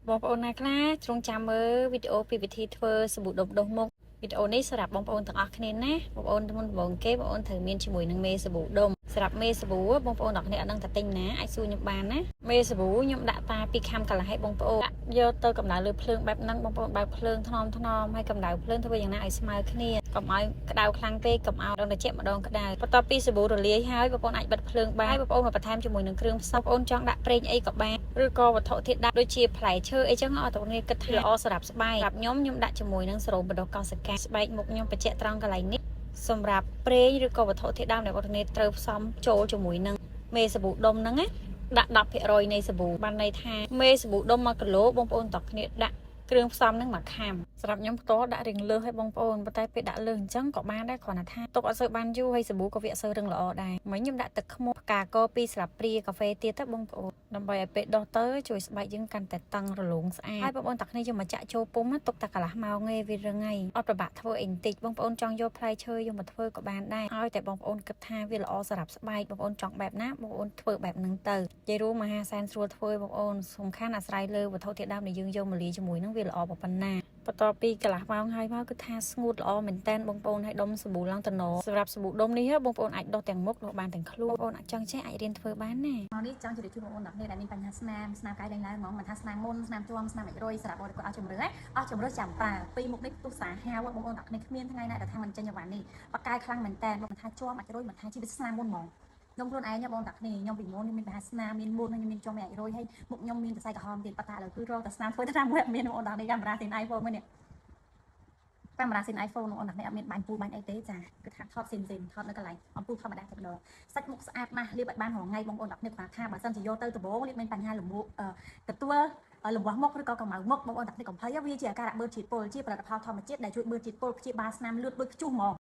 បងប្អូនណាខ្លះជ្រុងចាំមើលវីដេអូពីវិធីធ្វើសាប៊ូដុំដុសមុខវីដេអូនេះសម្រាប់បងប្អូនទាំងអស់គ្នាណាបងប្អូនមុនដំបូងគេបងប្អូនត្រូវមានជាមួយនឹងមេសាប៊ូដុំសម្រាប់មេសាប៊ូបងប្អូនទាំងអស់គ្នាអត់ដឹងថាទិញណាអាចសួរខ្ញុំបានណាមេសាប៊ូខ្ញុំដាក់តាពីខាំកន្លះឲ្យបងប្អូនដាក់យកទៅកម្ដៅលើភ្លើងបែបហ្នឹងបងប្អូនបើកភ្លើងថ្នមថ្នមហើយកម្ដៅភ្លើងធ្វើយ៉ាងណាឲ្យស្មើគ្នាកុំឲ្យក្ដៅខ្លាំងពេកកុំឲ្យដងត្រជាក់ម្ដងក្ដៅបន្ទាប់ពីសាប៊ូរលាយហើយបងប្អូនអាចបិទភ្លើងបានហើយបងប្អូនមកបន្ថែមជាមួយនឹងគ្រឿងផ្សំបងប្អូនចង់ដាក់ប្រេងអីក៏បានឬក៏វត្ថុធាតុដើមដូចជាផ្លែឈើអីចឹងអត់ទាំងនេះគិតថាល្អសម្រាប់ស្បែកសម្រាប់ខ្ញុំខ្ញុំដាក់ជាមួយនឹងសេរ៉ូមបណ្ដុះកោសិកាស្បែកមុខខ្ញុំបញ្ជាក់ត្រង់កន្លែងនេះសម្រាប់ប្រេងឬក៏វត្ថុធាតុដើមដែលបងប្អូនត្រូវផ្សំចូលជាមួយនឹងមេសាប៊ូដុំហ្នឹងណាដាក់10%នៃសាប៊ូបានន័យថាមេសាប៊ូដុំ1គីឡូបងប្អូនតោះគ្នាដាក់គ្រឿងផ្សំហ្នឹងមួយខាំសម្រាប់ខ្ញុំផ្ទាល់ដាក់រៀងលើសឲ្យបងប្អូនប៉ុន្តែពេលដាក់លើសអញ្ចឹងក៏បានដែរគ្រាន់តែថាទុកអត់សូវបានយូរហើយសាប៊ូក៏វាអត់សូវរឹងល្អដែរមិញខ្ញុំដាក់ទឹកខ្មុំផ្កាក2ស្លាបព្រាកាហ្វេទៀតទៅបងប្អូនដើម្បីឲ្យពេលដុសទៅជួយស្បែកយើងកាន់តែតឹងរលោងស្អាតហើយបងប្អូនតាគ្នាយកមកចាក់ចូលពុំទុកតែកន្លះម៉ោងឯងវារឹងហើយអត់ប្របាក់ធ្វើអីបន្តិចបងប្អូនចង់យកផ្លែឈើយកមកធ្វើក៏បានដែរឲ្យតែបងប្អូនគិតថាវាល្អសម្រាប់ស្បែកបងប្អូនចង់បែបណាបងប្អូនធ្វើបែបហ្នឹងទៅនិយាយរួមមហាសែនស្រួលធ្វើបងប្អូនសំខាន់អាស្រ័យលើវត្ថុធាតុដើមដែលយើងយកមកលាយជាមួយហ្នឹងវាល្អប៉ុណ្ណាបន្ទាប់ពីកន្លះម៉ោងហើយមកគឺថាស្ងួតល្អមែនតែនបងប្អូនឲ្យដុំសាប៊ូឡើងតំណសម្រាប់សាប៊ូដុំនេះបងប្អូនអាចដុសទាំងមុខដុសបានទាំងខ្លួនបងប្អូនអាចចង់ចេះអាចរៀនធ្វើបានណា មកនេះចង់ជម្រាបជូនបងប្អូនទាំងគ្នាដែលមានបញ្ហាស្នាមស្នាមកែលែងឡើងហ្មងមិនថាស្នាមមុនស្នាមជាំស្នាមអាចរុយសម្រាប់បងគាត់អស់ជំរឿណាអស់ជំរឿចាំប្រើពីរមុខនេះផ្ទុះសាហាវបងប្អូនទាំងគ្នាគ្មានថ្ងៃណាដែលថាមិនចេញអីវ៉ាន់នេះបកកាយខ្លាំងមែនតើមិនថាជាំអាចរុយមិនថាជីវិតស្នាមមុនហ្មងខ្ញុំខ្លួនឯងបងតាគ្នាខ្ញុំពីមុនខ្ញុំមានបញ្ហាស្នាមមានមុនខ្ញុំមានជាំអាចរុយហើយមុខខ្ញុំមានសរសៃក្រហមទៀតប៉ុន្តែឥឡូវគឺរកតែស្នាមធ្វើតាមមួយអត់មានបងប្អូនតានេះកាមេរ៉ាស៊ីន iPhone មួយនេះកាមេរ៉ាស៊ីន iPhone បងប្អូនតានេះអត់មានបាញ់ពូបាញ់អីទេចាគឺថាថតស៊ីនស៊ីនថតនៅកន្លែងអំពូលធម្មតាតែម្ដង សាច់មុខស្អាតណាស់លាបឲ្យបានរាល់ថ្ងៃបងប្អូនទាំងគ្នាគាត់ថាបើសិនជាយកទៅដំបូងលាបមានបញ្ហាលមួកទទួលលង្វាស់មុខឬក៏កម្ៅមុខបងប្អូនទាំងគ្នាកុំភ័យវាជាអាការៈបឺតជាតិពុលជាផលិតផលធម្មជាតិដែលជួយបឺតជាតិពុលព្យាបាលស្នាមលឿនដូចព្យុះហ្មង។